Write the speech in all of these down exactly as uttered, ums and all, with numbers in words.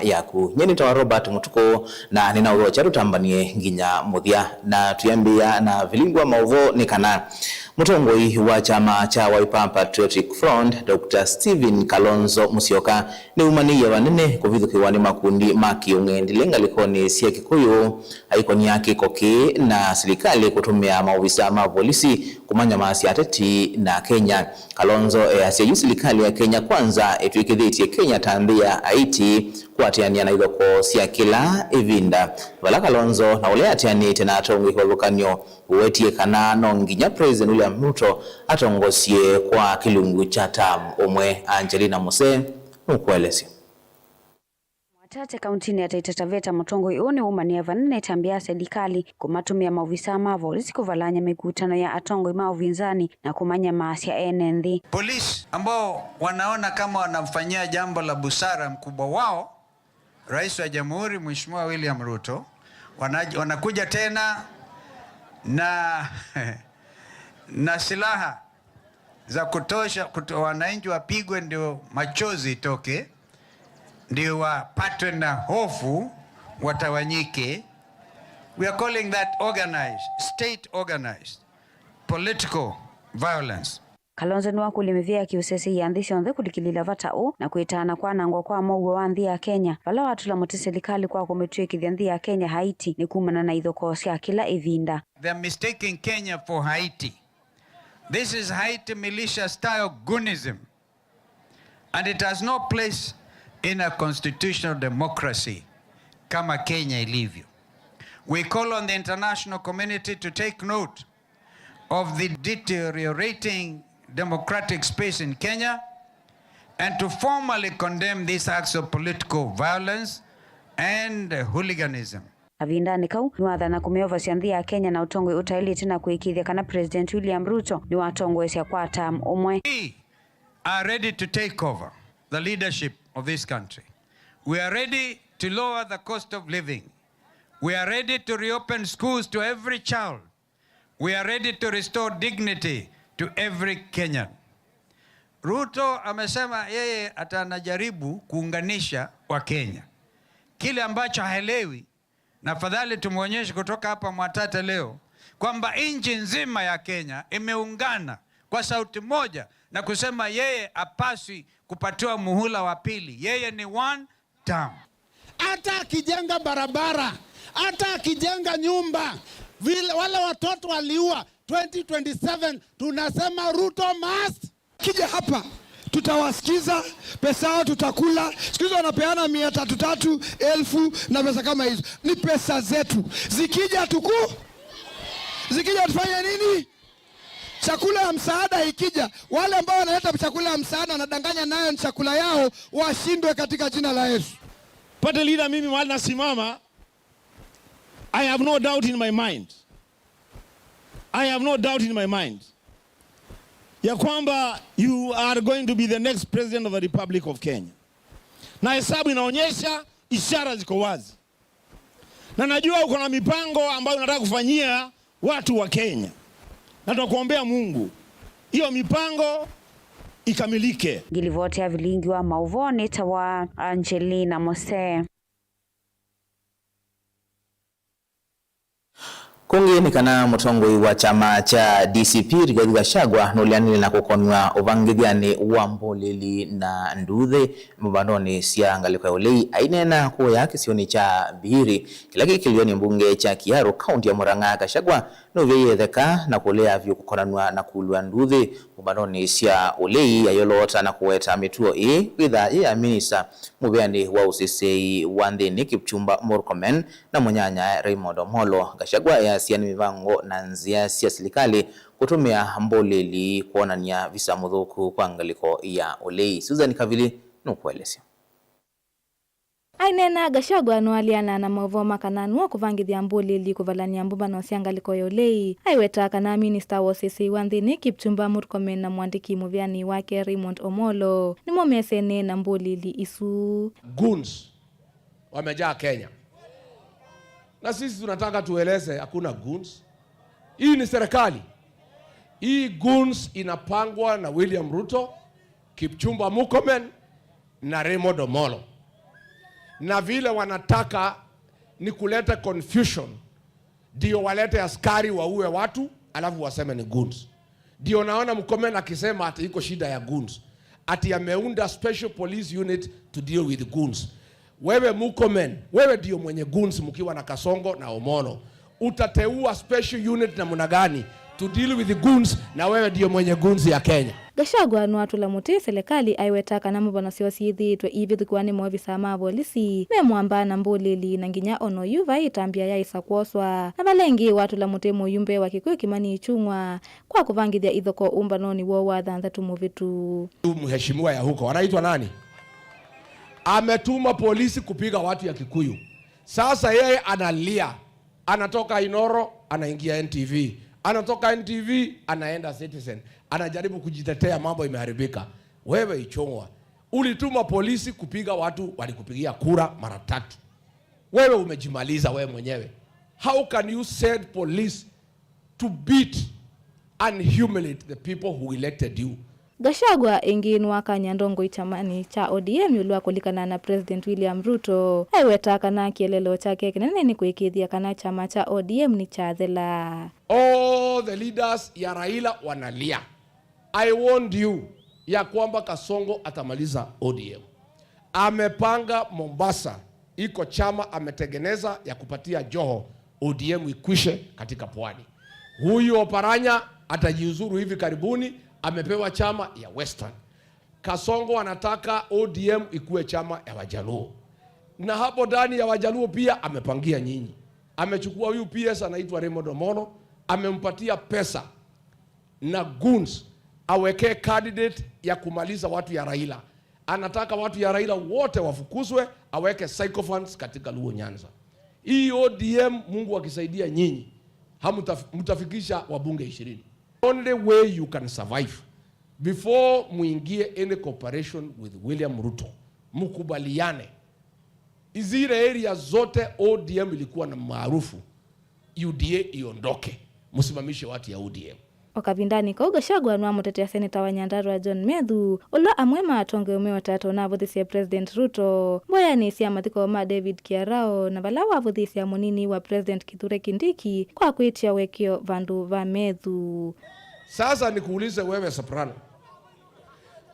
yaku. Nyie nĩtawa Robert Mũtukũ, na nĩnaũthokya tũtambanie nginya mũthya. Na tũyambĩĩa na vilingi wa maũvoo nĩ kana mũtongoi wa kyama kya Wiper Patriotic Front, Doctor Stephen Kalonzo Musyoka, nĩumanĩie vanene kũvithũkĩwa nĩ makundi ma kĩũng'endilĩ ngalĩkonĩ sya Kĩkũyũ, aikony'a kĩko kĩĩ na silikalĩ kũtũmĩa maovisa ma volisi kũmanyamasya ateti na Kenya. Kalonzo easya yu silikalĩ ya Kenya Kwanza ĩtw'ĩkĩthĩtye Kenya ta nthĩ ya Haiti, kũatĩanĩa na ithokoo sya kĩla ĩvinda. Vala Kalonzo na ũla eatĩanĩte na atongoi kĩvathũkany'o ũwetie kana no nginya President William Ruto atongosye kwa kĩlungu kya term ũmwe. Angelina Musee nũkũelesya. Mwatate kauntinĩ ya Taita Taveta, mũtongoi ũũ nĩwaumanĩe vanene ĩtambya ya selikalĩ kũmatũmĩa maovisaa ma volisi kũvalany'a mĩkutano ya atongoi ma ũvinzani na kũmanyamaasya ene nthĩ. Polisi ambao wanaona kama wanamfanyia jambo la busara mkubwa wao, Rais wa Jamhuri, Mheshimiwa William Ruto, wana-, wanakuja tena na, na silaha za kutosha kuto-, wananchi wapigwe ndio machozi itoke, ndio wapatwe na hofu, watawanyike. We are calling that organized, state organized political violence. Kalonzo nĩwakũlya mĩvĩa ya kĩũseseĩ ya nthĩ syonthe kũlikĩlĩĩla vata ũũ na kwĩtaana kwanangwa kwa mũuo wa nthĩ ya Kenya, vala watũla mũtĩ selikalĩ kwa kũmĩtw'ĩkĩthya nthĩ ya Kenya Haiti nĩ kumana na ithokoo sya kĩla ĩvinda. They are mistaking Kenya for Haiti. This is Haiti militia style goonism. And it has no place in a constitutional democracy kama Kenya ilivyo. We call on the international community to take note of the deteriorating democratic space in Kenya and to formally condemn these acts of political violence and hooliganism. Kavindanĩ kau, nĩwathana kũmĩovasya nthĩ ya Kenya na ũtongoi ũtaĩlĩte na kũĩkĩĩthya kana President William Ruto nĩwatongoesya kwa term ũmwe. We are ready to take over the leadership of this country. We are ready to lower the cost of living. We are ready to reopen schools to every child. We are ready to restore dignity to every Kenyan. Ruto amesema yeye atanajaribu kuunganisha Wakenya. Kile ambacho haelewi, na fadhali tumwonyeshe kutoka hapa Mwatate leo kwamba nchi nzima ya Kenya imeungana kwa sauti moja na kusema yeye hapaswi kupatiwa muhula wa pili. Yeye ni one term. Hata akijenga barabara, hata akijenga nyumba, vile wale watoto waliua twenty twenty-seven, tunasema Ruto must. Kija hapa, tutawasikiza, pesa yao tutakula. Siku hizi wanapeana mia tatu tatu, elfu na pesa kama hizo. Ni pesa zetu. Zikija tuku-, zikija tufanye nini? Chakula ya msaada ikija, wale ambao wanaleta chakula ya msaada wanadanganya nayo ni chakula yao, washindwe katika jina la Yesu. Party leader, mimi mahali nasimama, I have no doubt in my mind. I have no doubt in my mind ya kwamba you are going to be the next president of the Republic of Kenya. Na hesabu inaonyesha, ishara ziko wazi. Na najua uko na mipango ambayo unataka kufanyia watu wa Kenya. Na tunakuombea Mungu, hiyo mipango ikamilike. Ngilivoti ya vilingi wa mauvoo nĩtawa Angelina Mose. Kũngĩ nĩ kana mũtongoi wa kyama kya D C P, Rigathi Gachagua, nũleanile na kũkonw'a ũvangĩthyanĩ wa mbũlĩli na nduthĩ mĩvandonĩ sya ngalĩko ya ũlei. Aineena kũya kĩsionĩ kya Mbiri, kĩla kĩ kĩlĩonĩ mbunge kya Kiharu, kaunti ya Murang'a, Gachagua nũvyaie ĩtheka na kũlea vyũ kũkonanw'a na kũlw'a nduthĩ mĩvandonĩ sya ũlei, ayoloota na kũweta mĩtuo ĩĩ kwĩtha yĩ ya minista mũvĩanĩ wa ũseseĩ wa nthĩnĩ, Kipchumba Murkomen, na mũnyanyae Raymond Omolo. Gachagua easya nĩ mĩvango na nzĩa sya silikalĩ kũtũmĩa mbũlĩli kwonany'a visa mũthũku kwa ngalĩko ya ũlei. Susan Kavili nũkũelesya. Aineena, Gachagua nũaleana na maũvoo ma kana nũũ ũkũvangĩthya mbũlĩli kũvalany'a mbũmbano sya ngalĩko ya ũlei. Aiweta kana minista wa ũseseĩ wa nthĩnĩ, Kipchumba Murkomen, na mũandĩki mũvĩanĩ wake Raymond Omolo nĩmo mesene na mbũlĩli isu. Goons wamejaa Kenya. Na sisi tunataka tueleze, hakuna goons. Hii ni serikali. Hii goons inapangwa na William Ruto, Kipchumba Murkomen na Raymond Omolo. Na vile wanataka ni kuleta confusion, ndio walete askari waue watu, alafu waseme ni goons. Ndio naona Murkomen akisema ati iko shida ya goons, ati ameunda special police unit to deal with goons. Wewe Murkomen, wewe ndio mwenye goons mkiwa na Kasongo na Omolo. Utateua special unit namna gani to deal with goons, na wewe ndio mwenye goons ya Kenya? Gachagua nĩwatũla mũtĩ selekalĩ aiweta kana mũvano syoo syĩthĩĩtwe iivĩthũkĩwa nĩ maovisa ma volisi me mwamba na mbũlĩli, na nginya o na oyu vai ĩtambya yaĩsa kwoswa. Na vala ĩngĩ watũla mũtĩ mũyumbe wa Kĩkũyũ Kimani Ichung'wa kwa kũvangĩthya ithokoo ũmbanonĩ woo wa thanthatũ mũvĩtu. Mheshimiwa ya huko anaitwa nani? Ametuma polisi kupiga watu ya Kikuyu. Sasa yeye analia. Anatoka Inooro, anaingia N T V. Anatoka N T V, anaenda Citizen. Anajaribu kujitetea, mambo imeharibika. Wewe Ichung'wa, ulituma polisi kupiga watu walikupigia kura mara tatu. Wewe umejimaliza wewe mwenyewe. How can you send police to beat and humiliate the people who elected you? Gachagua ĩngĩ nĩwakany'a ndongoi kyamanĩ kya O D M ĩũlũ wa kũlikana na President William Ruto. Aiwetaa kana kĩeleelo kyake kĩnene nĩ kũĩkĩĩthya kana kyama kya O D M nĩkyathela. All the leaders ya Raila wanalia. I warned you ya kwamba Kasongo atamaliza O D M. Amepanga Mombasa, iko chama ametengeneza ya kupatia Joho O D M ikwishe katika pwani. Huyu Oparanya atajiuzuru hivi karibuni, amepewa chama ya Western. Kasongo anataka O D M ikuwe chama ya Wajaluo. Na hapo ndani ya Wajaluo pia amepangia nyinyi. Amechukua huyu P S anaitwa Raymond Omolo, amempatia pesa na goons awekee candidate ya kumaliza watu ya Raila. Anataka watu ya Raila wote wafukuzwe, aweke sycophants katika Luo Nyanza. Hii O D M, Mungu akisaidia nyinyi, hamtaf-, mtafikisha wabunge ishirini. Only way you can survive, before muingie any cooperation with William Ruto, mkubaliane. Zile area zote O D M ilikuwa na maarufu, U D A iondoke, msimamishe watu ya O D M. O kavindanĩ kau, Gachagua nĩwamũtetea seneta wa Nyandarua John Methu, ũla amwe ma atongoi mewetaa ta ũnavũthĩsye President Ruto mboyanĩ sya mathiko ma David Kiarao, na vala wavũthĩsya mũnini wa President Kithure Kindiki kwa kwĩtya ũekeo vandũ va Methu. Sasa nikuulize wewe Soprano,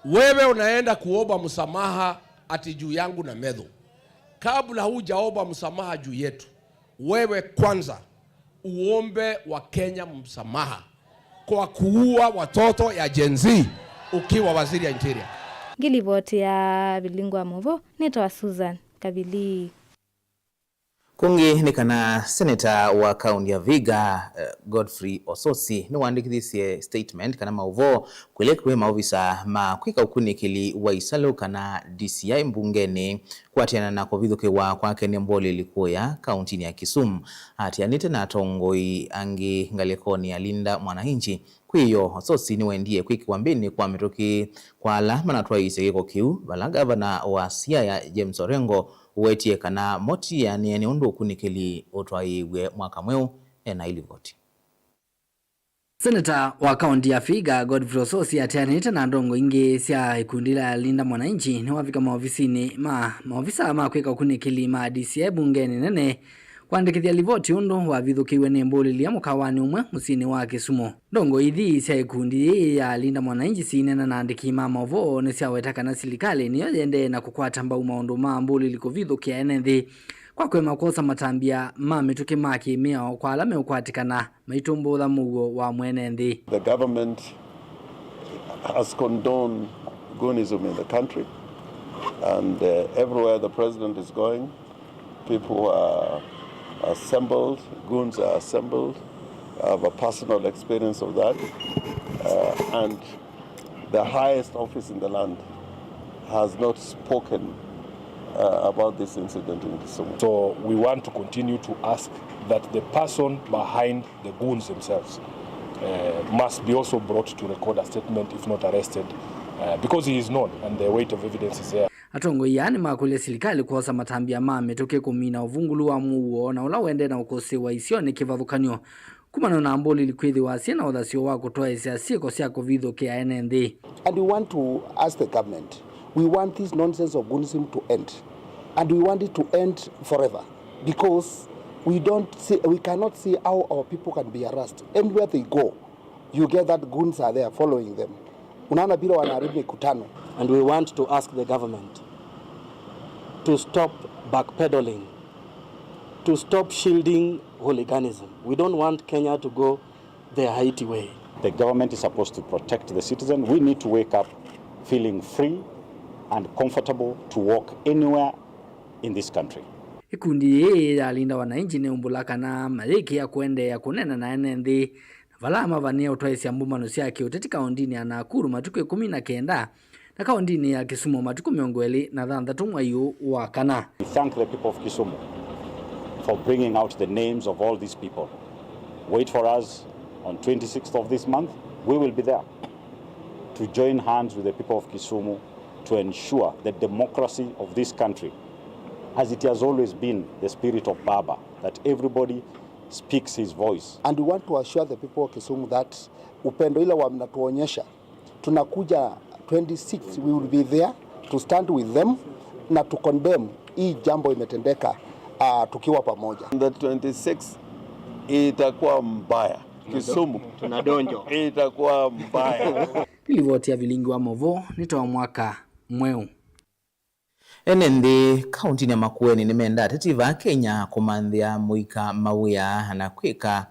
wewe unaenda kuomba msamaha ati juu yangu na Methu. Kabla hujaomba msamaha juu yetu, wewe kwanza uombe wa Kenya msamaha kwa kuua watoto ya Gen Z ukiwa waziri ya interior. Ngilivoti ya Vilingu wa Muvo, nĩtawa Susan Kavili. Kũngĩ nĩ kana seneta wa kaũnti ya Vihiga, eh, Godfrey Osotsi nĩwaandĩkĩthisye statement kana maũvoo kwĩlĩ kwĩ maovisa ma kwĩka ũkunĩkĩli wa isalũ kana D C I mbungenĩ kwatĩana na kũvithũkĩwa kwake nĩ mboleli kũya kaũntinĩ ya Kisumu. Atianĩte na atongoi angĩ ngalĩkonĩ ya Linda Mwananchi, kwĩyo Osotsi nĩwendie kwĩkĩwa mbĩnĩ kwa mĩtũkĩ kwa ala manatwaĩĩsye kĩko kĩu, vala ngavana wa Siaya James Orengo ũwetie kana motianĩe nĩ ũndũ ũkunĩkĩli ũtwaĩĩw'e mwaka mweũ. Ena ilivoti. Seneta wa kaũnti ya Vihiga, Godfrey Osotsi, ateanĩte na ndongo ingĩ sya ikundi la Linda Mwananchi nĩwavika maovisinĩ ma maovisa ma kwĩka ũkunĩkĩli ma D C I mbungenĩ nene kwandĩkĩthya livoti ũndũ wavithũkĩiwe nĩ mbũlĩlya mũkawanĩ ũmwe mũsyĩnĩ wa Kisumu. Ndongo ithi sya ikundi yĩĩ ya Linda Mwananchi siinena na andĩki ma maũvoo nĩsyaweta kana silikalĩ nĩyo yĩendee na kũkwata mbau maũndũ ma mbũlĩli kũvithũkĩa ene nthĩ kwa kũema kwosa matambya ma mĩtũkĩ ma kĩmĩao kwa ala meũkwatĩkana maitũmbũtha mũuo wa mwene nthĩ. The government has condoned goonism in the country, and, uh, everywhere the president is going, people are assembled, goons are assembled. I have a personal experience of that. Uh, and the highest office in the land has not spoken, uh, about this incident in Kisumu. So we want to continue to ask that the person behind the goons themselves, uh, must be also brought to record a statement, if not arrested, uh, because he is known and the weight of evidence is there. Atongoi aa nĩmakũlya silikalĩ kwosa matambya ma mĩtũkĩ kũmina ũvungũlu wa mũuo na ũla ũendee na ũkũsĩĩwa isionĩ kĩvathũkany'o kumana na mbũlĩli kwĩthĩwa syĩ na ũthasyo wa kũtwaĩĩsya syĩko sya kũvithũkĩa ene nthĩ. And we want to ask the government, we want this nonsense of goonism to end. And we want it to end forever because we don't see, we cannot see how our people can be harassed. Anywhere they go, you get that goons are there following them. Unaona vile wanaharibu mikutano. And we want to ask the government to stop backpedaling, to stop shielding hooliganism. We don't want Kenya to go the Haiti way. The government is supposed to protect the citizen. We need to wake up feeling free and comfortable to walk anywhere in this country. Ĩkundi yĩĩ ya Linda Wananchi nĩyaumbũla kana mayĩkĩa kũendeea kũneena na ene nthĩ na vala mavanĩe ũtwaĩsya mbũmbano sya kĩũteti kaũndĩnĩ ya Nakuru matukũ ĩkũmi na kenda na kaũndĩnĩ ya Kisumu matukũ mĩongo ĩlĩ na thanthatũ mwai ũũ wa kana. We thank the people of Kisumu for bringing out the names of all these people. Wait for us on twenty-sixth of this month. We will be there to join hands with the people of Kisumu to ensure the democracy of this country, as it has always been the spirit of Baba, that everybody speaks his voice. And we want to assure the people of Kisumu that upendo ile wanatuonyesha, tunakuja twenty-six, we will be there to stand with them na to condemn hii jambo imetendeka, ah, tukiwa pamoja. The twenty-six itakuwa mbaya. Kisumu. Tunadonjo. Itakuwa mbaya. Nĩ livoti ya Vilingi wa Mauvoo, nĩ ta mwaka mweũ. Ene nthĩ kaũntĩnĩ ya Makueni nĩmendaa ateti vaa Kenya kũmanthĩa mũika mawĩa na kwĩka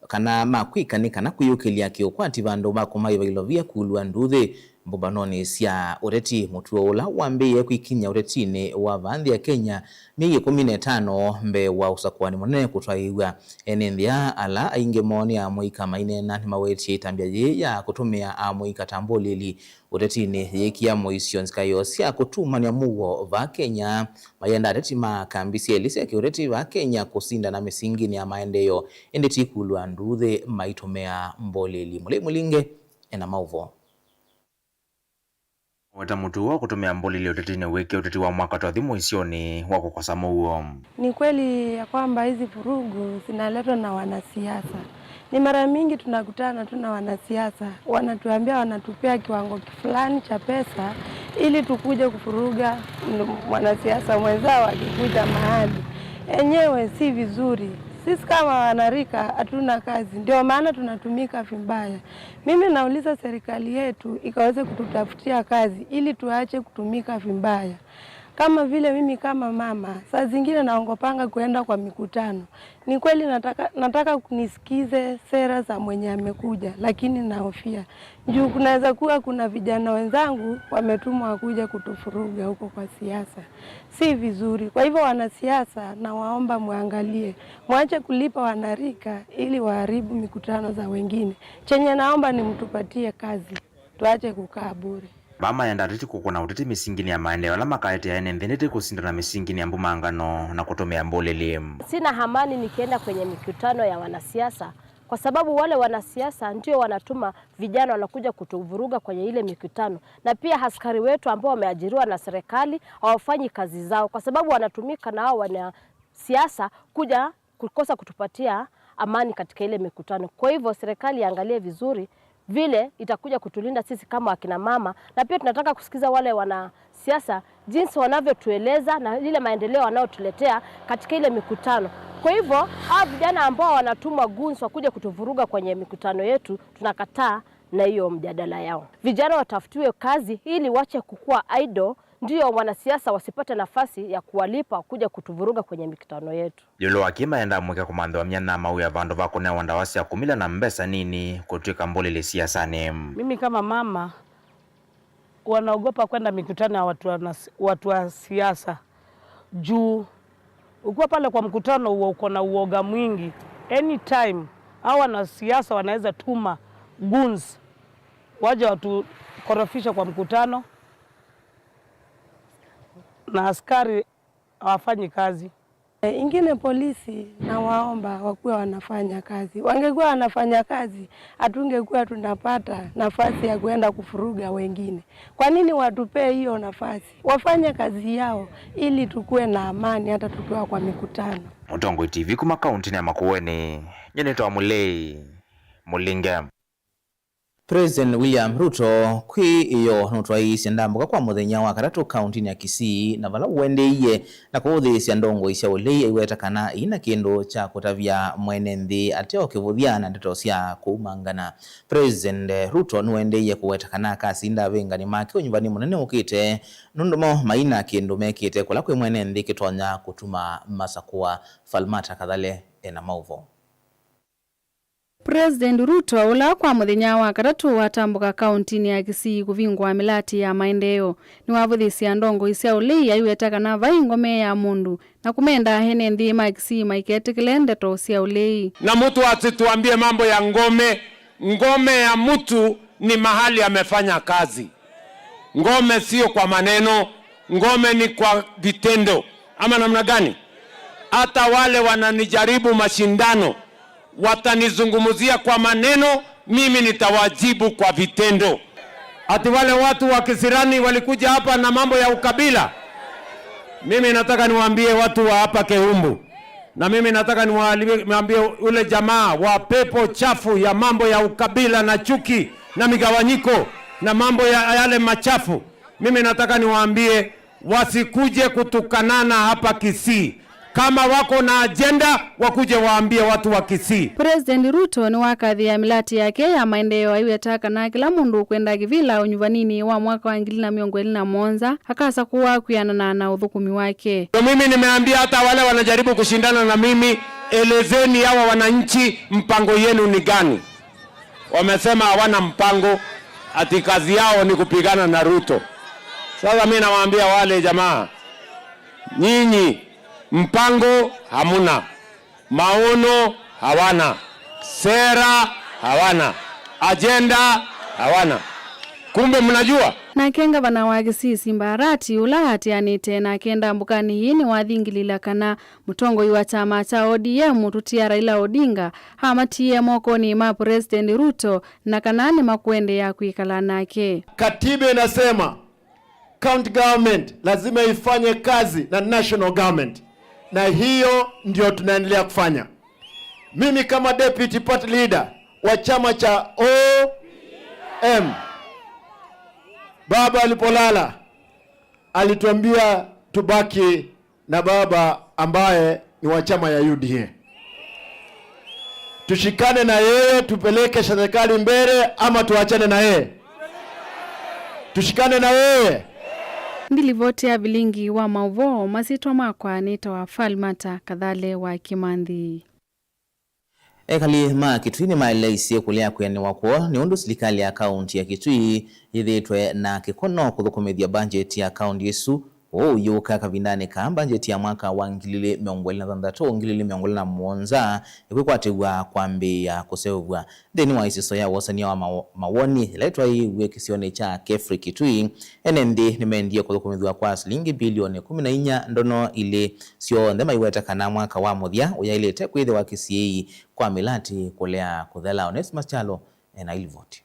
kana ma kwĩka nĩ kana kwĩyũkĩlya kĩũkwati vandũ va kũmaiva ilovia kulwa nduthĩ mbũmbanonĩ sya ũteti. Mũtuo ũla wambĩĩe kwĩkiny'a ũtetinĩ wa vaa nthĩ ya Kenya myei ĩkũmi na ĩtano mbee wa ũsakũani mũnene kũtwaĩĩw'a, ene nthĩ aa ala aingĩ moo nĩ amũika maineena nĩmawetie ĩtambya yĩĩ ya kũtũmĩa amũika ta mbũlĩli ũtetinĩ yĩkia mũisyo nzikaĩo sya kũtumany'a mũuo vaa Kenya, mayenda ateti ma kambi syelĩ sya kĩũteti vaa Kenya kũsindana mĩsinginĩ ya maendeeo, ĩndĩ ti kulwa nduthĩ maitũmĩa mbũlĩli. Mũlei Mũlinge ena maũvoo. Weta mũtuo wa kũtũmĩa mbũlĩli ũtetinĩ wĩkĩa ũteti wa mwaka twathi mũisyonĩ wa kũkosa mũuo. Ni kweli ya kwamba hizi vurugu zinaletwa na wanasiasa. Ni mara mingi tunakutana tu na wanasiasa, wanatuambia wanatupea kiwango fulani cha pesa ili tukuje kufuruga mwanasiasa mwenzao akikuja mahali. Enyewe si vizuri. Sisi kama wanarika hatuna kazi, ndio maana tunatumika vibaya. Mimi nauliza serikali yetu ikaweze kututafutia kazi ili tuache kutumika vibaya. Kama vile mimi kama mama, saa zingine naongopanga kuenda kwa mikutano. Ni kweli nataka, nataka nisikize sera za mwenye amekuja, lakini nahofia. Juu kunaweza kuwa kuna vijana wenzangu wametumwa wakuja kutufuruga huko kwa siasa. Si vizuri. Kwa hivyo wanasiasa, nawaomba muangalie. Mwache kulipa wanarika ili waharibu mikutano za wengine. Chenye naomba ni mtupatie kazi. Tuache kukaa bure. Vaa mayenda ateti kũkũna ũteti mĩsinginĩ ya maendeeo ala makaetea ene nthĩ, nĩtĩ kũsindana mĩsinginĩ ya mbumangano na kũtũmĩa mbũlĩli. Sina amani nikienda kwenye mikutano ya wanasiasa, kwa sababu wale wanasiasa ndio wanatuma vijana wanakuja kutuvuruga kwenye ile mikutano, na pia askari wetu ambao wameajiriwa na serikali hawafanyi kazi zao, kwa sababu wanatumika na hao wanasiasa kuja kukosa kutupatia amani katika ile mikutano. Kwa hivyo serikali iangalie vizuri vile itakuja kutulinda sisi kama akina mama, na pia tunataka kusikiza wale wanasiasa jinsi wanavyotueleza na ile maendeleo wanayotuletea katika ile mikutano. Kwa hivyo hawa vijana ambao wanatumwa goons wakuje kutuvuruga kwenye mikutano yetu, tunakataa na hiyo mjadala yao. Vijana watafutiwe kazi ili wache kukua idle, ndio wanasiasa wasipate nafasi ya kuwalipa kuja kutuvuruga kwenye mikutano yetu. Ĩũlũ wa kĩĩ maendaa mũika kũmanthĩwa myanya na mawĩa vandũ va kũnewa ndawa sya kũmila na mbesa nini kũtw'ĩka mbũlĩli siasanĩ. Mimi kama mama, wanaogopa kwenda mikutano ya watu wa, watu wa siasa juu ukiwa pale kwa mkutano huo uko na uoga mwingi. Anytime hao wanasiasa wanaweza tuma goons waje watukorofishe kwa mkutano na askari hawafanyi kazi. E, ingine polisi nawaomba wakuwe wanafanya kazi. Wangekuwa wanafanya kazi, hatungekuwa tunapata nafasi ya kuenda kufuruga wengine. Kwa nini watupee hiyo nafasi? Wafanye kazi yao ili tukuwe na amani hata tukiwa kwa mikutano. Mũtongoi T V kuma kauntinĩ ya Makueni, nyie nĩtawa Mũlei Mũlinge. President William Ruto kwĩ ĩyoo nũtwaĩĩsye ndambũka kwa mũthenya wa katatũ kaũntĩnĩ ya Kisii, na vala ũendeeie na kũvũthĩĩsya ndongoi sya ũlei, aiweta kana ina kĩndũ kya kũtavya mwene nthĩ ateo kĩvũthya na ndeto sya kũumangana. President Ruto nĩwaendeeie kũweta kana akasinda avĩngani make ũnyuvani mũnene ũkĩte, nũndũ mo maina kĩndũ mekĩte kũla kwĩ mwene nthĩ kĩtonya kũtuma masakũa. Falmata Kathale ena maũvoo. President Ruto, ũla kwa mũthenya wa katatũ watambũka kaũntĩnĩ ya Kisii kũvingũa mĩlatĩ ya maendeeo, nĩwavũthĩĩsye ndongoi sya ũlei aiweta kana vai ngome ya mũndũ na kũmenda ene nthĩ ma Kisii maiketĩkĩle ndeto sya ũlei. Na mtu asituambie mambo ya ngome. Ngome ya mtu ni mahali amefanya kazi. Ngome sio kwa maneno, ngome ni kwa vitendo. Ama namna gani? Hata wale wananijaribu mashindano, watanizungumzia kwa maneno, mimi nitawajibu kwa vitendo. Ati wale watu wa kisirani walikuja hapa na mambo ya ukabila. Mimi nataka niwaambie watu wa hapa Keumbu, na mimi nataka niwaambie, niwaambie ule jamaa wa pepo chafu ya mambo ya ukabila na chuki na migawanyiko na mambo ya yale machafu, mimi nataka niwaambie wasikuje kutukanana hapa Kisii. Kama wako na agenda, wakuje waambie watu wa Kisii. President Ruto nĩwakathĩĩa mĩlatĩ yake ya maendeeo aiweta kana kĩla mũndũ ũkwenda kĩvĩla ũnyuvaninĩ wa mwaka wa ngili na mĩongo ĩlĩ na mũonza akasakũwa kwĩanana na ũthũkũmi wake. So mimi nimeambia hata wale wanajaribu kushindana na mimi, elezeni hawa wananchi mpango yenu ni gani? Wamesema hawana mpango, ati kazi yao ni kupigana na Ruto. Sasa mimi nawaambia wale jamaa, nyinyi mpango hamuna, maono hawana, sera hawana, agenda hawana. Kumbe mnajua? Nake ngavana wa Kisii Simba Arati, ũla aatĩanĩte nake ndambũkanĩ ĩĩ, nĩwathingilila kana mũtongoi wa kyama kya O D M mũtũtia Raila Odinga amatiie mokonĩ ma President Ruto na kana nĩmakũendeea kwĩkala nake. Katiba inasema county government lazima ifanye kazi na national government, na hiyo ndio tunaendelea kufanya. Mimi kama deputy party leader wa chama cha O M, baba alipolala alituambia tubaki na baba ambaye ni wa chama ya U D A. Tushikane na yeye, tupeleke serikali mbele ama tuachane na yeye? Tushikane na yeye. Ndilivoti ya vilingi wa maũvoo, masyĩtwa makwa nĩtawa Falmata Kathale wa Kĩmanthi. Ekali ma Kitui nĩmaeleisye kũlea kwĩanĩwa kwoo nĩ ũndũ silikalĩ ya kaũnti ya Kitui yĩthĩĩtwe na kĩkono kũthũkũmĩthya mbanjeti ya kaũnti ĩsu. Ũu ũyũka kavindanĩ ka mbanjeti ya mwaka wa ngili ili mĩongo ĩlĩ na thanthatũ, ngili ili mĩongo ĩlĩ na mũonza ĩkwĩkwatĩw'a kwambĩĩa kũseũvw'a. Nthĩnĩ wa ĩsiso ya wosania wa mawo-, mawoni ĩla ĩtwaĩĩw'e kĩsionĩ kya Kefri Kitui, ene nthĩ nĩmendie kũthũkũmĩthw'a kwa silingi mbilioni kũmi na inya ndono ilĩ. Syonthe maiweta kana mwaka wa mũthya ũyaĩlĩte kwĩthĩwa kĩsiĩĩi kwa mĩlatĩ kũlea kũthela. Onesmus Kyalo ena ilivoti.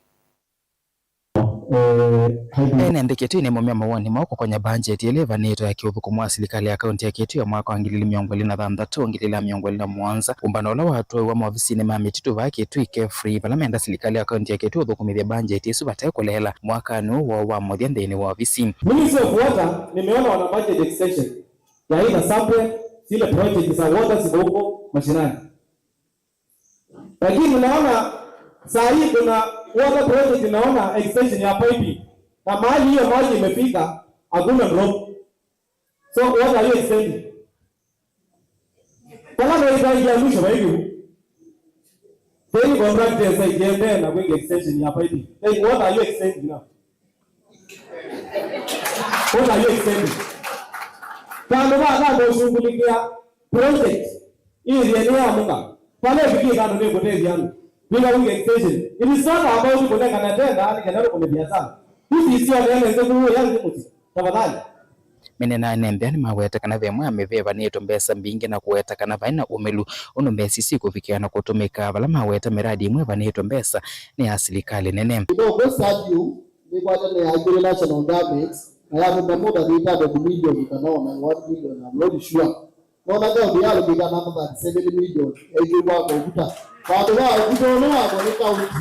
Ene nthĩ Kitui nĩmaumya mawoni moo kũkonya mbanjeti ĩla ĩvanĩtwe ya kĩũthũkũmi wa silikalĩ ya kaũnti ya Kitui ya mwaka wa ngili ili mĩongo ĩlĩ na thanthatũ, ngili ili mĩongo ĩlĩ na mũonza, ũmbano ũla watwaiwa maovisinĩ ma mĩtitũ vaa Kitui Kefri, vala menda silikalĩ ya kaũnti ya Kitui ũthũkũmĩthye mbanjeti ĩsu vate kũleela mwakanĩ ũũ woo wa mũthya nthĩnĩ wa ovisi. Ministry of Water, nimeona wana budget extension ya either somewhere, zile project za water ziko huko mashinani. Lakini naona saa hii kuna water project, naona extension ya piping. Na mahali hiyo maji imefika, hakuna drop. So what are you extending? Kala ndio itaingia mwisho, kwa hivyo. Then contract ya site iende na kuweka extension ya piping. Then what are you extending now? What are you extending? Vandũ va kamba ũshughulikia project, ĩthĩe nĩyamũka. Vala ĩvikĩte andũ nĩkũtethya andũ. Wĩka wing extension. It is not about kũnengana tenda nĩ kana ũkũne biashara. Hizi sio nene nzĩ kũũ ya nzĩ mũsyĩ. Tafadhali. Mĩnena ene nthĩ nĩmaweta kana ve ĩmwe ya mĩvĩa ĩvanĩtwe mbesa mbingĩ na kũweta kana vai na ũmĩlu ũndũ mbesa isu ikũvikĩwa na kũtũmĩka, vala maweta mĩradi ĩmwe ĩvanĩtwe mbesa nĩ ya silikalĩ nene. Kidogo Sadio nĩkwatene ya National Damages na ya mũndũ mũndũ thĩtano milioni kana ona one million, I'm not sure. Nona kaunti yalũmĩka na thirty-seven million yaitũ kwa ũvuta. Vandũ va ũvuta ũla wako nĩ kaunti.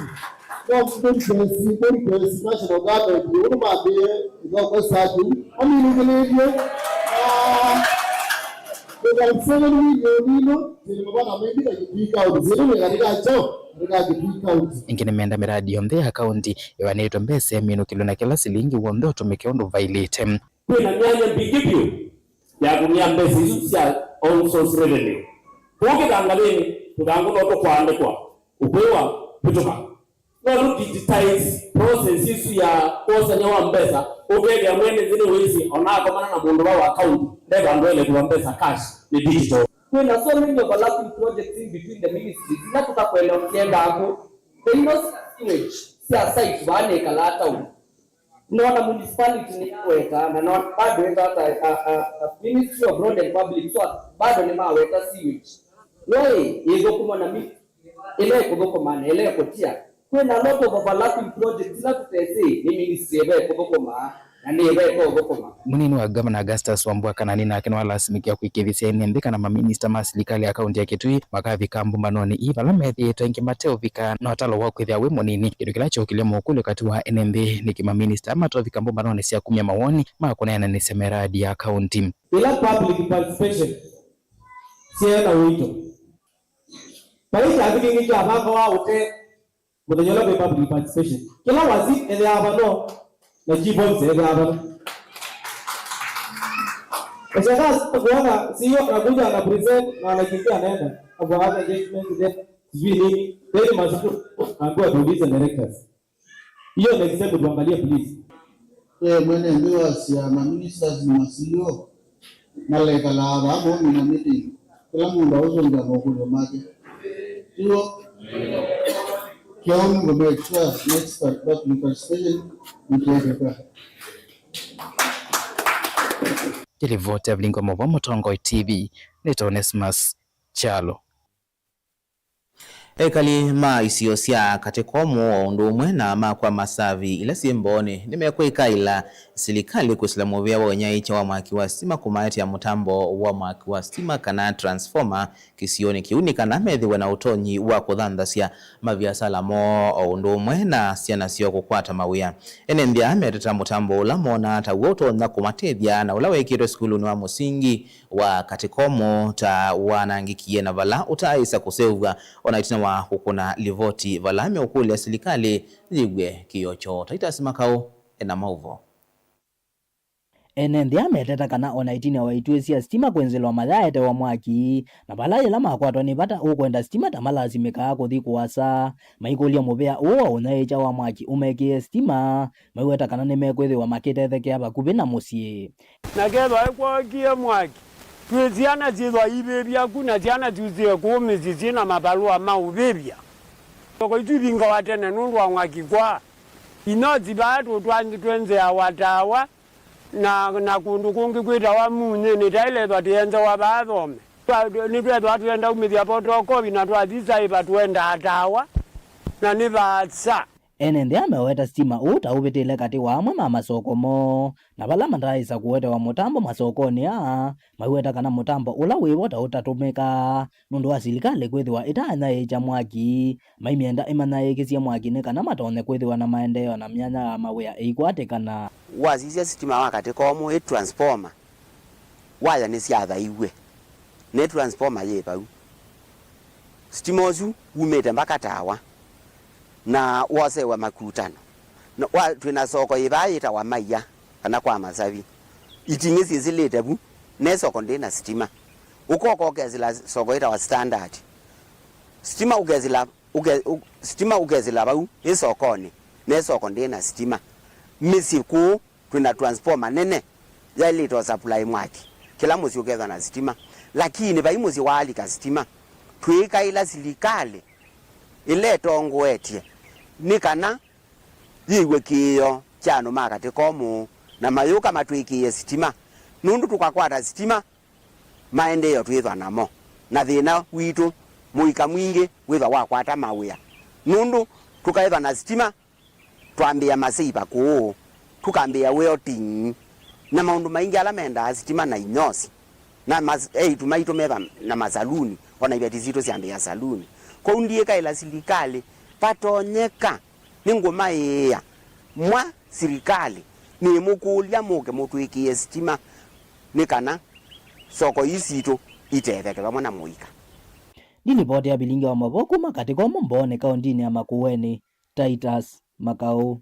No, mbũmbesi, mbũmbesi, national government, ũndũ mambĩĩe ithokwe satu, maminĩkĩlĩĩlye, ah, thirty-seven million ino, zĩlĩ mavata maingĩ na Kitui County, zĩlĩ nĩ katika cho, katika Kitui County. Ĩngĩ nĩmenda mĩradi yonthe ya kaunti ĩvanĩtwe mbesa ya mĩnũkĩlyo na kĩla silingi w'onthe ũtũmĩke ũndũ vaĩlĩte. Kwĩna myanya mbingĩ vyũ ya kũmĩa mbesa isu sya own source revenue. Kũu kĩthangathĩnĩ, tũthangũ no tũkwaandĩkwa, ũkwĩwa, vĩtũka. No tũ digitize process ĩsu ya kwosany'a wa mbesa, ũkethĩa mwene nthĩ nĩwĩsĩ ona akomana na mũndũ va wa account, nde vandũ ele kũva mbesa cash, nĩ digital. Kwĩna so many overlapping projects in between the ministries, ila tũtakwenda ũkĩendaa kũ. Nthĩ ino sya sewage sya site vaa nĩkalaa town. Nona municipality nĩyaweta, na nona bado ĩtata, a, a, a, Ministry of Road and Public Works bado nĩmaweta sewage. No ĩ, ĩthũkũmwa na mi-, ĩla ĩkũthũkũma na ĩla ĩkũtia. Kwĩna lot of overlapping projects ila tũtesĩ nĩ ministry ĩva ĩkũthũkũma na nĩ ĩva ĩteũthũkũma. Mũnini wa Ngavana Augustus Wambua Kanani nake nĩwalasimĩkĩa kũĩkĩĩthya ene nthĩ kana maminista ma silikalĩ ya kaunti ya Kitui makavika mbũmbanonĩ ii vala methĩĩtwe aingĩ mateũvika na ũtalo wa kwĩthĩa wĩ mũnini, kĩndũ kĩla kyookĩlya mokũlyo katĩ wa ene nthĩ, nĩkĩ maminista matoovika mbũmbanonĩ sya kumya mawoni ma kũneenanĩsya mĩradi ya kaunti. Ĩla public participation syaĩ na ũito, vai kyathĩ kĩngĩ kyavangawa ũtee mũthenya ũla kwĩ public participation. Kĩla waziri ethĩawa vano na chief officer ethĩawa vano. Ushangaa kuona C E O anakuja ana present na anakimbia anaenda. Hapo hapa engagement there, sijui nini. Then masukuru, ambiwa tuulize directors. Hiyo next time tuangalie, please. Ve mwene nthĩ wasya ma ministers na ma C E O malekalaa vaa momina meeting, kĩla mũndũ ausũngĩa mokũlyo make. Tiw'o? Kĩu nĩ ngũ make sure next part public participation nĩkĩekĩka. Kĩlivoti ya Vilingi wa Mauvoo Mũtongoi T V, nĩtawa Onesmus Kyalo. Ekali ma isio sya Katĩkomũ o ũndũ ũmwe na ma kwa Masavi ila syĩ Mbooni nĩmekwĩkaĩla silikalĩ kwĩsĩla mũvĩa wa ũnyaĩĩkya wa mwaki wa sitima kũmaetĩa mũtambo wa mwaki wa sitima kana transformer kĩsionĩ kĩu nĩ kana methĩwe na ũtonyi wa kũthanthasya maviasala moo o ũndũ ũmwe na syana syoo kũkwata mawĩa. Ene nthĩ aa meteta mũtambo ũla monaa taw'o ũtonya kũmatethya na ũla wekĩtwe sukulunĩ wa mũsingi wa Katĩkomũ ta wanangĩkie na vala ũtaaĩsa kũseũvw'a, o na ĩtina wa kũkũna livoti vala meũkũlya silikalĩ yĩw'e kĩĩo kyoo. Titus Makau ena maũvoo. Ene nthĩ aa meteta kana o na ĩtina wa ituĩ sya sitima kwĩnzĩlwa mayaetewa mwaki, na vala yĩla makwatwa nĩ vata ũkwenda sitima ta malasimĩkaa kũthi kũasa, maikũlya mũvĩa ũũ wa ũnyaĩĩkya wa mwaki ũmekĩe sitima, maiweta kana nĩmekwĩthĩwa makĩtethekea vakuvĩ na mũsyĩ. Na kethwa ĩkwookie mwaki, twĩ syana syĩthwa ivĩvya ku, na syana syusĩe kũũ mĩsyĩ syĩ na mavalũa ma ũvĩvya. Soko isu ivingawa tene nũndũ wa mwaki kwaa. Inosi vaa tũtwa-, twenzeawa tawa, na, na kũndũ kũngĩ kwĩtawa Munyĩnĩ, taĩlethwa tĩenzewa vaa thome. Twa-, nĩtwethwa twenda umĩthya photocopy na twathi saiva twendaa tawa, na nĩ vaasa. Ene nthĩ aa meweta sitima ũũ ta ũvĩtĩle katĩ wa amwe ma masoko moo, na vala mataaĩsa kũetewa mũtambo masokonĩ aa, maiweta kana mũtambo ũla wĩvo ta ũtatũmĩkaa nũndũ wa silikalĩ kwĩthĩwa ĩtaanyaĩĩkya mwaki, maimyenda ĩmanyaĩĩkĩsye mwaki nĩ kana matonye kwĩthĩwa na maendeeo na myanya ya mawĩa ĩikwatĩkana. Wasisya sitima wa Katĩkomũ ĩ transformer, waya nĩsyathaiw'e, ne transformer yĩ vau. Sitima ũsu wumĩte mbaka tawa, na wosewa makutano. Na wa-, twĩ na soko yĩ vaa yĩtawa Maia, kana kwa Masavi. Iting'ĩ syĩsĩlĩte vu, ne soko ndĩ na sitima. Ũkoka ũkesĩla soko yĩtawa Standard. Sitima ũkesĩla, ũke-, ũ-, sitima ũkesĩla vau, ĩ sokonĩ, ne soko ndĩ na sitima. Mĩsyĩ kũũ, twĩ na transformer nene yaĩlĩte o supply mwaki, kĩla mũsyĩ ũkethwa na sitima, lakini vai mũsyĩ waalika sitima. Twĩĩkaĩla silikalĩ ĩla ĩtongoetye nĩ kana yĩw'e kĩĩo kya andũ ma Katĩkomũ na mayũka matwĩkĩĩe sitima, nũndũ tũkakwata sitima, maendeeo twĩthwa namo, na thĩna witũ mũika mwingĩ wĩthwa wakwata mawĩa, nũndũ tũkaĩthwa na sitima, twambĩĩa maseiva kũũ, tũkambĩĩa welding, na maũndũ maingĩ ala mendaa sitima na inyosi, na mas-, eĩtu maitũ meva na masaluni, o na iveti sitũ syambĩĩa saluni. Kwoou ndiĩkaĩla silikalĩ, vatonyeka Nĩngũmaĩĩa mwa silikalĩ, nĩmũkũlya mũke mũtwĩkĩe sitima nĩ kana soko ii sitũ itetheke vamwe na mũika. Nĩ livoti ya vilingi wa mavoo kuma Katĩkomũ Mbooni kaũndĩnĩ ya Makueni, Titus Makau.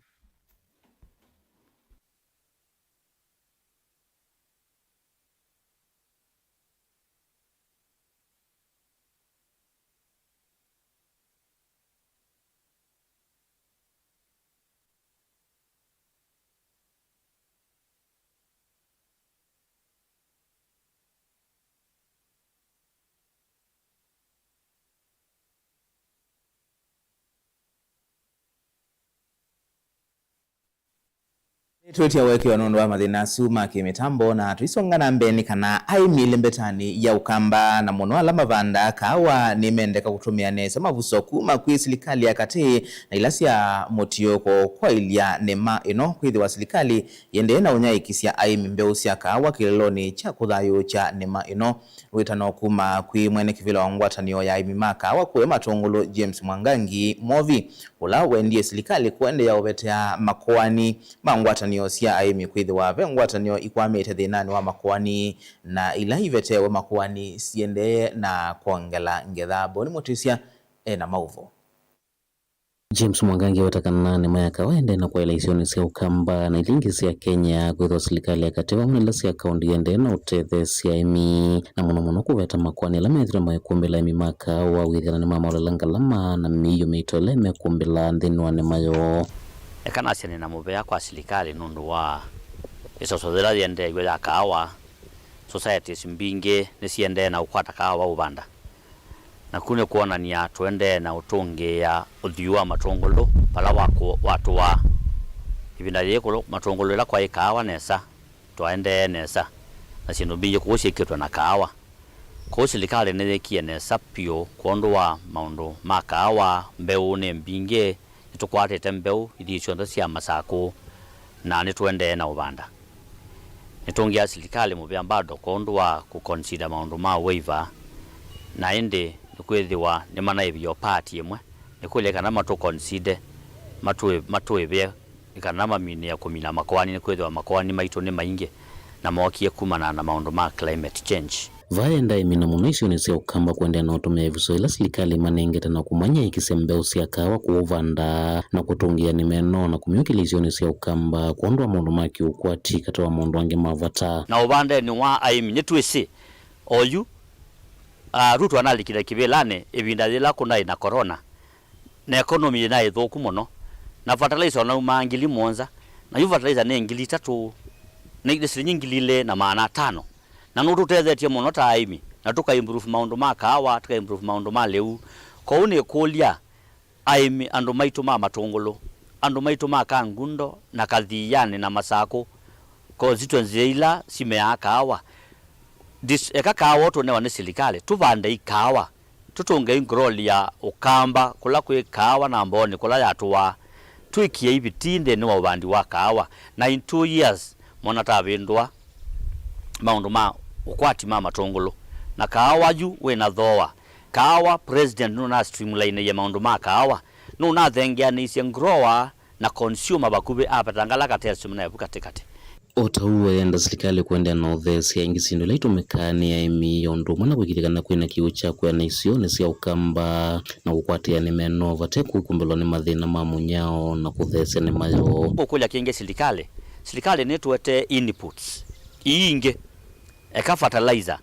Nĩtwĩtya ũekeo nũndũ wa mathĩna asu ma kĩmĩtambo, na tũisonga na mbee nĩ kana aĩmi ĩlĩ mbetanĩ ya Ũkamba, na mũno ala mavandaa kaawa, nĩmendeka kũtũmĩa nesa mavuso kuma kwĩ silikalĩ ya katĩ na ila sya mũtiũko kwaĩlya nĩma ĩno kwĩthĩwa silikalĩ ĩendee na ũnyaĩĩkĩsya aĩmi mbeũ sya kaawa kĩlelonĩ kya kũthayũũkya nĩma ĩno. Wĩtano kuma kwĩ mwene kĩvĩla wa ngwatanĩo ya aĩmi ma kaawa kũya Matũngũlũ, James Mwangangi Mwovi, ũla wendie silikalĩ kũendeea ũvetea makoani ma ngwatanĩo sya aĩmi kwĩthĩwa ve ngwatanĩo ikwamĩte thĩnanĩ wa makoani, na ila ivetewe makoani siendee na kwongela ngetha. Boni Mũtĩsya e na maũvoo. James Mwangangi aweta kana nĩma ya kaawa ĩendee na kwaĩla isionĩ sya Ũkamba na ila ingĩ sya Kenya, kwĩthĩwa silikalĩ ya katĩ vamwe na ila sya kaũndĩ iendee na ũtetheesya aĩmi, na mũno mũno kũveta makoani ala methĩwa maikũmbĩla aĩmi ma kaawa wĩthĩana nĩmamaũlĩla ngalama na mĩio mĩito ĩla ĩmekũmbĩla nthĩnĩ wa nĩma yoo. Eka nasye nĩ na mũvea kwa silikalĩ nũndũ wa ĩsoso yĩla yĩendeew'e ya kaawa. Societies mbingĩ nĩsiendee na ũkwata kaawa wa ũvanda. Naku nĩ kwonany'a tũendee na ũtũngĩĩa ũthwii wa Matũngũlũ vala wakũ-, watũaa. Ĩvinda yĩĩ kũlũ Matũngũlũ ĩla kwaĩ kaawa nesa, twaendee nesa, na syĩndũ mbingĩ kũu syĩkĩtwe na kaawa. Kwoou silikalĩ nĩyĩkie nesa vyũ kwondũ wa maũndũ ma kaawa. Mbeũ nĩ mbingĩ, nĩtũkwatĩte mbeũ ithii syonthe sya Masakũ, na nĩtũendee na ũvanda. Nĩtũngĩa silikalĩ mũvea bado kwondũ wa kũconsider maũndũ ma waiver, na ĩndĩ nĩkwĩthĩwa nĩmanaĩvie o part ĩmwe. Nĩkũlya kana matũconsider, matũĩ-, matũĩvĩe kana maminĩe kũmina makoani, nĩkwĩthĩwa makoani maitũ nĩ maingĩ na mookie kumana na maũndũ ma climate change. Vaa enda aĩmi na mũno isionĩ sya Ũkamba kũendeea na ũtũmĩa ĩvuso ĩla silikalĩ ĩmanengete na kũmanyaĩĩkĩsya mbeũ sya kaawa kũũvanda na kũtũngĩĩa nĩma ĩno na kũmyũkĩlya isionĩ sya Ũkamba kwondũ wa maũndũ ma kĩũkwati katĩ wa maũndũ angĩ ma vata. Na ũvandenĩ wa aĩmi nĩtwĩsĩ oyu, ah, Ruto analikile kĩvĩlanĩ ĩvinda yĩla kũnaĩ na corona. Na economy yĩnaĩ thũku mũno, na fertilizer ũnaumaa ngili mũonza, na yu fertilizer nĩ ngili itatũ, nĩ, nĩ silingi ngili ilĩ na maana atano. Na nũtũtethetye mũno ta aĩmi, na tũka improve maũndũ ma kaawa, tũka improve maũndũ ma lĩu. Kwoou nĩkũlya aĩmi, andũ maitũ ma Matũngũlũ, andũ maitũ ma Kangundo na Kathianĩ na Masakũ, constituency ila simeaa kaawa, dis-, eka kaawa ũtũnewa nĩ silikalĩ, tũvandei kaawa. Tũtũngei ngololi ya Ũkamba kũla kwĩ kaawa na Mbooni kũla yatũaa. Twĩkĩei vitii nthĩnĩ wa ũvandi wa kaawa, na in two years mona tavĩndũa maũndũ ma ũkwati ma Matũngũlũ. Na kaawa yu wĩna thooa. Kaawa, president nũna streamlineie maũndũ ma kaawa, nũnathengeanĩisye grower na consumer vakuvĩ, avetangala katesum na evu katĩkatĩ. O ta ũu, eenda silikalĩ kũendeea na ũtheesya ĩngĩ syĩndũ ila itũmĩkaa nĩ aĩmi, o ũndũ ũmwe na kũĩkĩĩthya kana kwĩna kĩw'ũ kya kwĩana isionĩ sya Ũkamba na kũkwatĩĩa nĩma ĩno vate kũkumbĩlwa nĩ mathĩna ma mũnyao na kũtheesya nĩma yoo. Ũkũlya kĩngĩ silikalĩ, silikalĩ nĩtũetee inputs ii ingĩ, eka fertilizer,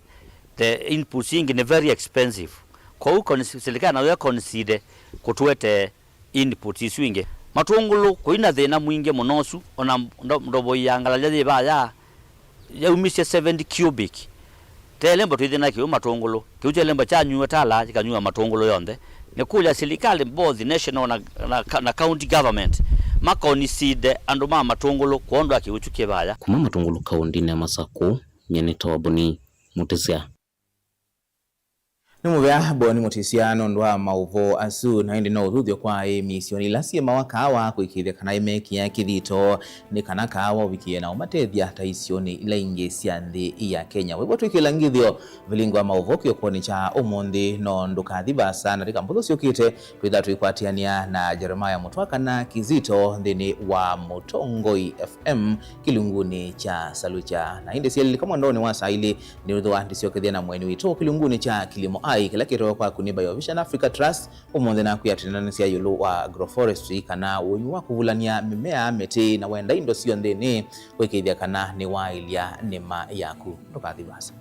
the inputs ingĩ nĩ very expensive. Kwoou con-, silikalĩ nayo econsider kũtũetee inputs isu ingĩ. Matũngũlũ kũi na thĩna mwingĩ mũno ũsu, ona ndo-, ndovoi ya ngalalya yĩ vaya, yaumisye seventy cubic. Te ĩlembo twĩthĩna kĩu Matũngũlũ. Kĩu kya ĩlembo kyanyuiwe tala, kĩkanyua Matũngũlũ yonthe. Nĩkũlya silikalĩ, both national na, na, na county government, makoniside andũ ma Matũngũlũ kwondũ wa kĩu kyu kĩ vaya. Kuma Matũngũlũ kaũndĩnĩ ya Masakũ, nyie nĩ Toboni Mũtĩsya. Nĩ mũvea Boni Mũtĩsya nũndũ wa maũvoo asu, na ĩndĩ no ũthuthyo kwa aĩmi isionĩ ila syĩmawa kaawa kũĩkĩĩthya kana ĩmekĩa kĩthito nĩ kana kaawa ũvikie na ũmatethya ta isionĩ ila ingĩ sya nthĩ ya Kenya. Wĩvo twĩkĩla ngĩthyo vilingi wa maũvoo kĩokonĩ kya ũmũnthĩ, no ndũkathi vaasa, na ndĩka mbũthũ syũkĩte twĩtha tũikwatĩanĩa na Jeremiah Mũtwa kana Kizito nthĩnĩ wa Mũtongoi F M kĩlungunĩ kya Salucha. Na ĩndĩ syelilika mwendonĩ wa saa ilĩ, nĩwĩthĩwa ndĩsyokethya na mũeni witũ kĩlungunĩ kya Kilimo Ai, kĩla kĩtawa kwaku nĩ Biovision Africa Trust. Ũmũnthĩ naku atũneenanĩsya ĩũlũ wa agroforestry, kana ũĩmi wa kũvulany'a mĩmea, mĩtĩ, na wenda indo syonthe nĩ kũĩkĩĩthya kana nĩwaĩlya nĩma yaku. Ndũkathi vaasa.